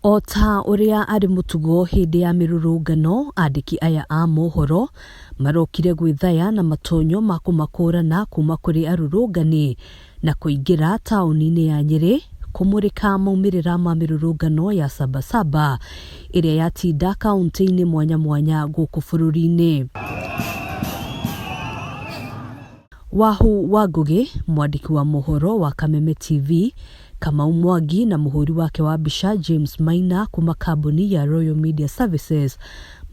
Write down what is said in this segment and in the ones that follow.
O ta ũrĩa arĩ mũtugo hĩndĩ ya mĩrũrũngano, andĩki aya a mohoro marokire gwĩthaya na matonyo ma kũmakũrana kuma kũrĩ arũrũngani na kũingĩra taũni-inĩ ya Nyĩrĩ kũmũrĩka maumĩrĩra ma mĩrũrũngano ya Saba Saba ĩrĩa yatinda kaũntĩ-inĩ mwanya mwanya gũkũ bũrũri-inĩ. Wahu wa Ngũgĩ, mwandĩki wa mohoro wa Kameme TV, Kamau Mwangi na mũhũri wake wa mbica James Maina kuma kambuni ya Royal Media Services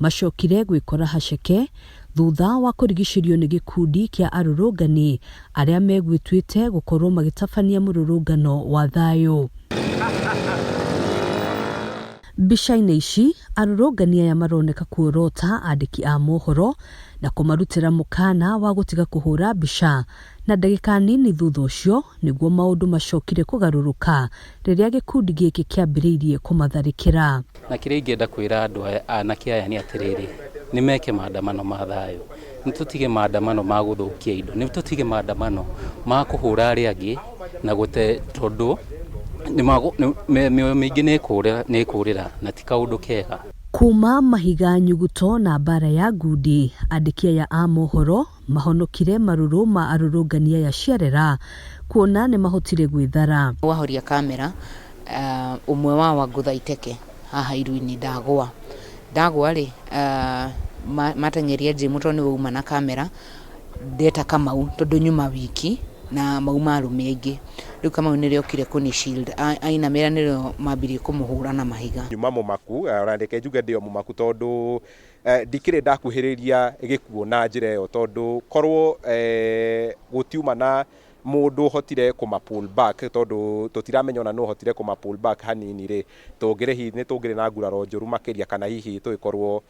macokire gwĩkora haceke thutha wa kũrigicĩrio nĩ gĩkundi kĩa arũrũngani arĩa megwĩtuĩte gũkorwo magĩtabania mũrũrũngano wa thayũ. Mbica-inĩ ici, arũrũngani aya maroneka kuorota andĩki a mohoro na kũmarutĩra mũkana wa gũtiga kũhũra mbica, na ndagĩka nini thutha ũcio nĩguo maũndũ macokire kũgarũrũka rĩrĩa gĩkundi gĩkĩ kĩambĩrĩirie kũmatharĩkĩra. Na kĩrĩa ingĩenda kwĩra andũ aya, anake aya nĩ atĩrĩrĩ, nĩ meke maandamano ma thayũ. Nĩ tũtige maandamano ma gũthũkia indo, nĩ tũtige maandamano ma kũhũra arĩa angĩ na gũte tondũ mĩoyo mĩingĩ nĩ ĩkũrĩra na ti kaũndũ kega. Kuuma mahiga nyuguto na mbaara ya ngundi, andĩki aya a mohoro mahonokire marũrũ ma arũrũngani aya ciarera kuona nĩ mahotire gwĩthara. Wahoria kamera, ũmwe wao angũtha iteke haha iru-inĩ ndagũa. Ndagũa rĩ, mateng'eria Jim tondũ nĩwe uma na kamera, ndeta Kamau tondũ nyuma wiki na mauma arũme aingĩ. Rĩu Kamau nĩrĩo okire kũni shield, ainamĩrĩra nĩrĩo mambirie kũmũhũra na mahiga. Nyuma mũmaku, ona reke njuge ndĩ o mũmaku tondũ ndikĩrĩ ndakuhĩrĩria gĩkuũ na njĩra ĩyo tondũ korwo gũtiuma na mũndũ ũhotire kũma pull back tondũ tũtiramenya ona nũ ũhotire kũma pull back hanini rĩ, tũngĩrĩ hihi nĩ tũngĩrĩ na nguraro njũru makĩria kana hihi tũgĩkorwo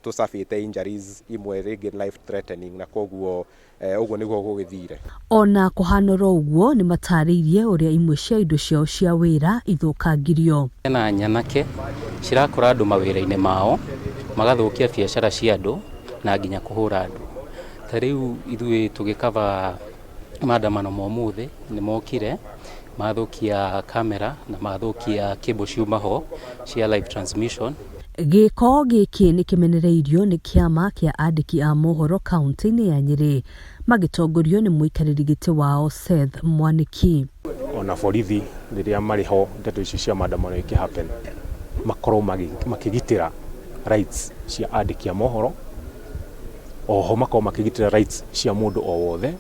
tũcabĩte injuries imwe rĩngĩ life threatening na koguo ũguo nĩguo gũgĩthire. Ona kũhana oro ũguo nĩ matarĩirie ũrĩa imwe cia indo ciao cia wĩra ithũkangirio. Hena nyanake cirakora andũ mawĩra-inĩ mao, magathũkia biacara cia andũ na nginya kũhũra andũ. Ta rĩu ithuĩ tũgĩkaba maandamano ma ũmũthĩ nĩ mokire mathũkia kamera na mathũkia cable ciuma ho cia live transmission. Gĩko gĩkĩ nĩ kĩmenereirio nĩ kĩama kĩa andĩki a mohoro kaunti-inĩ ya Nyĩrĩ magĩtongorio nĩ mũikarĩri gĩtĩ wao Seth Mwanĩki. Ona borithi rĩrĩa marĩ ho ndeto ici cia maandamano ikĩ happen makorwo makĩgitĩra rights cia andĩki a mohoro, oho makorwo makĩgitĩra rights cia mũndũ o wothe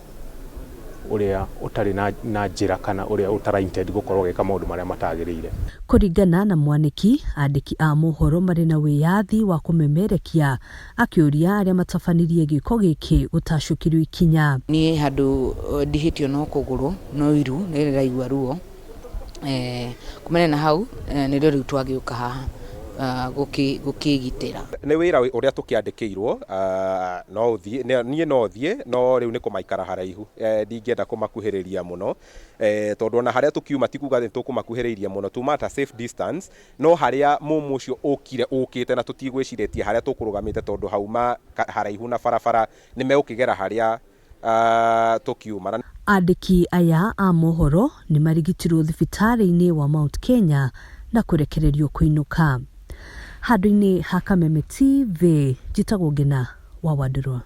ũrĩa ũtarĩ na njĩra kana ũrĩa ũtara intend gũkorwo agĩka maũndũ marĩa matagĩrĩire. Kũringana na Mwanĩki, andĩki a mohoro marĩ na wĩyathi wa kũmemerekia, akĩũria arĩa matabanirie gĩko gĩkĩ gũtacũkĩrio ikinya. Niĩ handũ ndihĩtio no kũgũrũ no iru nĩ ndĩraigua ruo, kumana na hau nĩrĩo rĩu twagĩũka haha gũkĩgitĩra. Nĩ wĩra ũrĩa tũkĩandĩkĩirwo, no ũthiĩ, niĩ no thiĩ no rĩu nĩ kũmaikara haraihu, ndingĩenda kũmakuhĩrĩria mũno, tondũ ona harĩa tũkiuma ti kuga nĩ tũkũmakuhĩrĩirie mũno, tuma at a safe distance, no harĩa mũmũ ũcio ũkire ũkĩte na tũtigwĩcirĩtie harĩa tũkũrũgamĩte tondũ hauma haraihu na barabara nĩ megũkĩgera harĩa tũkiuma. Andĩki aya a mohoro nĩ marigitirwo thibitarĩ-inĩ wa Mount Kenya na kũrekererio kũinũka. Handũ-inĩ ha Kameme TV, njĩtagwo Ngena wa Wandũrwa.